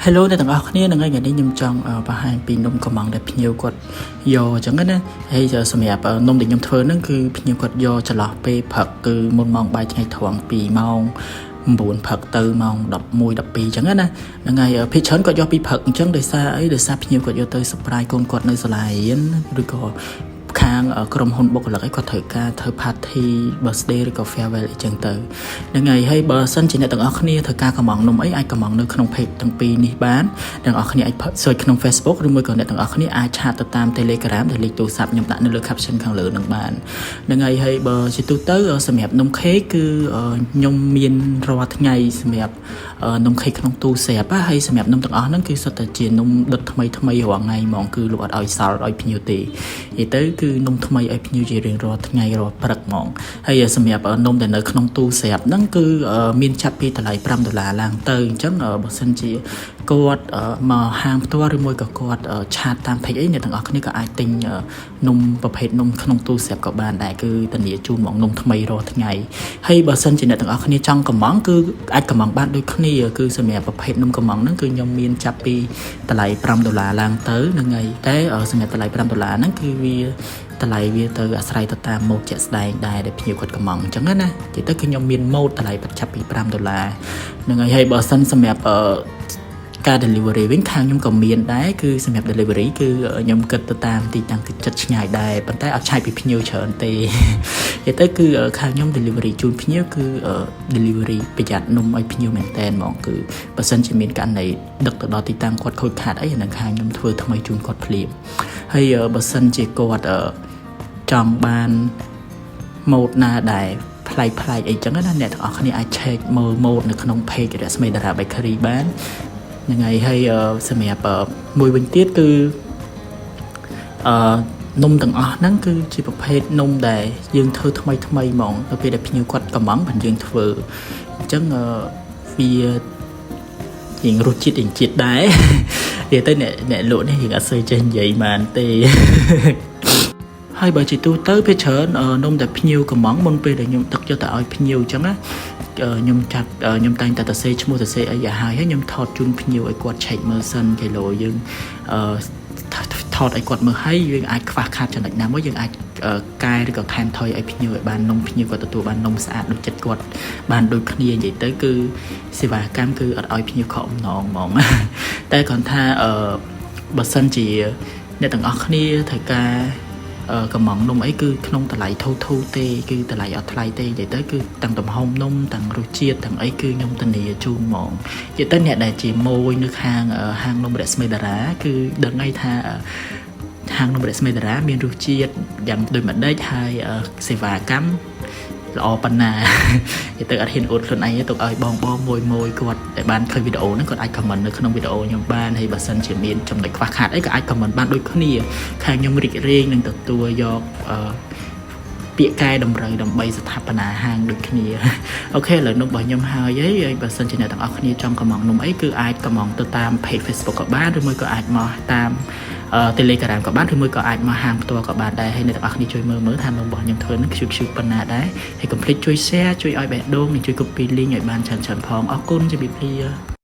Hello អ្នកទាំងអស់គ្នានឹងថ្ងៃនេះខ្ញុំចង់បង្ហាញពីនំកំងដែលភ្ញៀវគាត់យកអញ្ចឹងណាហើយសម្រាប់នំដែលខ្ញុំធ្វើហ្នឹងគឺភ្ញៀវគាត់យកចន្លោះពេលព្រឹកគឺមុនម៉ោងបាយថ្ងៃត្រង់ពីម៉ោង9ព្រឹកទៅម៉ោង11 12អញ្ចឹងណាហ្នឹងហើយភាគច្រើនគាត់យកពីព្រឹកអញ្ចឹងដោយសារអីដោយសារភ្ញៀវគាត់យកទៅ surprise កូនគាត់នៅសាលារៀនឬក៏ខាងក្រុមហ៊ុនបុគ្គលិកអីគាត់ត្រូវការធ្វើ party birthday ឬក៏ farewell អីចឹងទៅហ្នឹងហើយហើយបើសិនជាអ្នកទាំងអស់គ្នាត្រូវការកម្ម៉ង់នំអីអាចកម្ម៉ង់នៅក្នុង page ទាំងពីរនេះបានអ្នកទាំងអស់គ្នាអាច search ក្នុង Facebook ឬមួយក៏អ្នកទាំងអស់គ្នាអាច chat ទៅតាម Telegram ដែលលេខទូរស័ព្ទខ្ញុំដាក់នៅលើ caption ខាងលើនឹងបានហ្នឹងហើយហើយបើជាទូទៅសម្រាប់នំ cake គឺខ្ញុំមានរាល់ថ្ងៃសម្រាប់នំ cake ក្នុងទូស្រាប់ហើយសម្រាប់នំទាំងអស់ហ្នឹងគឺសុទ្ធតែជានំដុតថ្មីថ្មីរាល់ថ្ងៃហ្មងគឺលោកអត់ឲ្យសល់ឲ្យភ្ញៀវទេនិយាយទៅគឺនំថ្មីឲ្យភ្ញៀវជារៀងរាល់ថ្ងៃរាល់ព្រឹកហ្មងហើយសម្រាប់នំដែលនៅក្នុងទូស្រាប់ហ្នឹងគឺមានចាប់ពីតម្លៃ5ដុល្លារឡើងទៅអញ្ចឹងបើសិនជាគាត់មកហាងផ្ទាល់ឬមួយក៏គាត់ chat តាម page អីអ្នកទាំងអស់គ្នាក៏អាចទិញនំប្រភេទនំក្នុងទូស្រាប់ក៏បានដែរគឺធានាជូនហ្មងនំថ្មីរាល់ថ្ងៃហើយបើសិនជាអ្នកទាំងអស់គ្នាចង់កម្ម៉ង់គឺអាចកម្ម៉ង់បានដូចគ្នាគឺសម្រាប់ប្រភេទនំកម្ម៉ង់ហ្នឹងគឺខ្ញុំមានចាប់ពីតម្លៃ5ដុល្លារឡើងទៅហ្នឹងហើយតែសម្រាប់តម្លៃ5ដុល្លារហ្នឹងគឺវាតម្លៃវាទៅអាស្រ័យទៅតាមម៉ូដជាក់ស្ដែងដែរដែលភ្ញៀវគាត់កម្ម៉ង់អញ្ចឹងណានិយាយទៅគឺខ្ញុំមានម៉ូដតម្លៃចាប់ពី5ដុល្លារហ្នឹងហើយហើយបើសិនសម្រាប់ការ delivery វិញខាងខ្ញុំក៏មានដែរគឺសម្រាប់ delivery គឺខ្ញុំគិតទៅតាមទីតាំងគឺចិត្តឆ្ងាយដែរប៉ុន្តែអត់ឆាយពីភ្ញៀវច្រើនទេនិយាយទៅគឺខាងខ្ញុំ delivery ជូនភ្ញៀវគឺ delivery ប្រយ័ត្ននំឲ្យភ្ញៀវមែនតែនហ្មងគឺបើសិនជាមានករណីដឹកទៅដល់ទីតាំងគាត់ខូចខាតអីអានឹងខាងខ្ញុំធ្វើថ្មីជូនគាត់ភ្លាមហើយបើសិនជាគាត់ចង់បានម៉ូដណាដែលប្លែកប្លែកអីចឹងណាអ្នកទាំងអស់គ្នាអាច check មើលម៉ូដនៅក្នុង page រស្មីតារា Bakery បានហ្នឹងហើយហើយសម្រាប់មួយវិញទៀតគឺនំទាំងអស់ហ្នឹងគឺជាប្រភេទនំដែលយើងធ្វើថ្មីថ្មីហ្មងទៅពេលដែលភ្ញៀវគាត់កម្ម៉ង់បានយើងធ្វើអញ្ចឹងវារៀងរសជាតិរៀងជាតិដែរនិយាយទៅអ្នកអ្នកលក់នេះរៀងអត់សូវចេះនិយាយបានទេ ហើយបើជាទូទៅពេលច្រើននំតែភ្ញៀវកម្ម៉ង់មុនពេលដែលខ្ញុំដឹកយកទៅឲ្យភ្ញៀវអញ្ចឹងណាខ្ញុំចាត់ខ្ញុំតែងតែសរសេរឈ្មោះសរសេរអីឲ្យហើយហើយខ្ញុំថតជូនភ្ញៀវឲ្យគាត់ឆែកមើលសិនគីឡូយើងអឺថតឲ្យគាត់មើលហើយយើងអាចខ្វះខាតចំណុចណាមួយយើងអាចកែឬក៏ថែមថយឲ្យភ្ញៀវឲ្យបាននំភ្ញៀវគាត់ទទួលបាននំស្អាតដូចចិត្តគាត់បានដូចគ្នានិយាយទៅគឺសេវាកម្មគឺអត់ឲ្យភ្ញៀវខកអំណងហ្មងតែគ្រាន់ថាអឺបើសិនជាអ្នកទាំងអស់គ្នាត្រូវការកម្ម៉ង់នំអីគឺក្នុងតម្លៃធូរធូរទេគឺតម្លៃអត់ថ្លៃទេនិយាយទៅគឺទាំងទំហំនំទាំងរសជាតិទាំងអីគឺខ្ញុំធានាជូនហ្មងនិយាយទៅអ្នកដែលជាមួយនៅខាងហាងនំរស្មីតារាគឺដឹងហើយថាហាងនំរស្មីតារាមានរសជាតិយ៉ាងដូចម្ដេចហើយសេវាកម្មល្អប៉ុណ្ណានិយាយទៅអត់ហ៊ានអួតខ្លួនឯងទេទុកឲ្យបងបងមួយមួយគាត់ដែលបានឃើញវីដេអូហ្នឹងគាត់អាច comment នៅក្នុងវីដេអូខ្ញុំបានហើយបើសិនជាមានចំណុចខ្វះខាតអីក៏អាច comment បានដូចគ្នាខាងខ្ញុំរីករាយនឹងទទួលយកអឺពាក្យកែតម្រូវដើម្បីស្ថាបនាហាងដូចគ្នាOK ឥឡូវនំរបស់ខ្ញុំហើយហើយបើសិនជាអ្នកទាំងអស់គ្នាចង់កម្ម៉ង់នំអីគឺអាចកម្ម៉ង់ទៅតាម page Facebook ក៏បានឬមួយក៏អាចមកតាម Telegram ក៏បានឬមួយក៏អាចមកហាងផ្ទាល់ក៏បានដែរហើយអ្នកទាំងអស់គ្នាជួយមើលមើលថានំរបស់ខ្ញុំធ្វើហ្នឹងខ្ជិលខ្ជិលប៉ុណ្ណាដែរហើយកុំភ្លេចជួយ share ជួយឲ្យបេះដូងនិងជួយ copy link ឲ្យបានច្រើនៗផងអរគុណជម្រាបលា។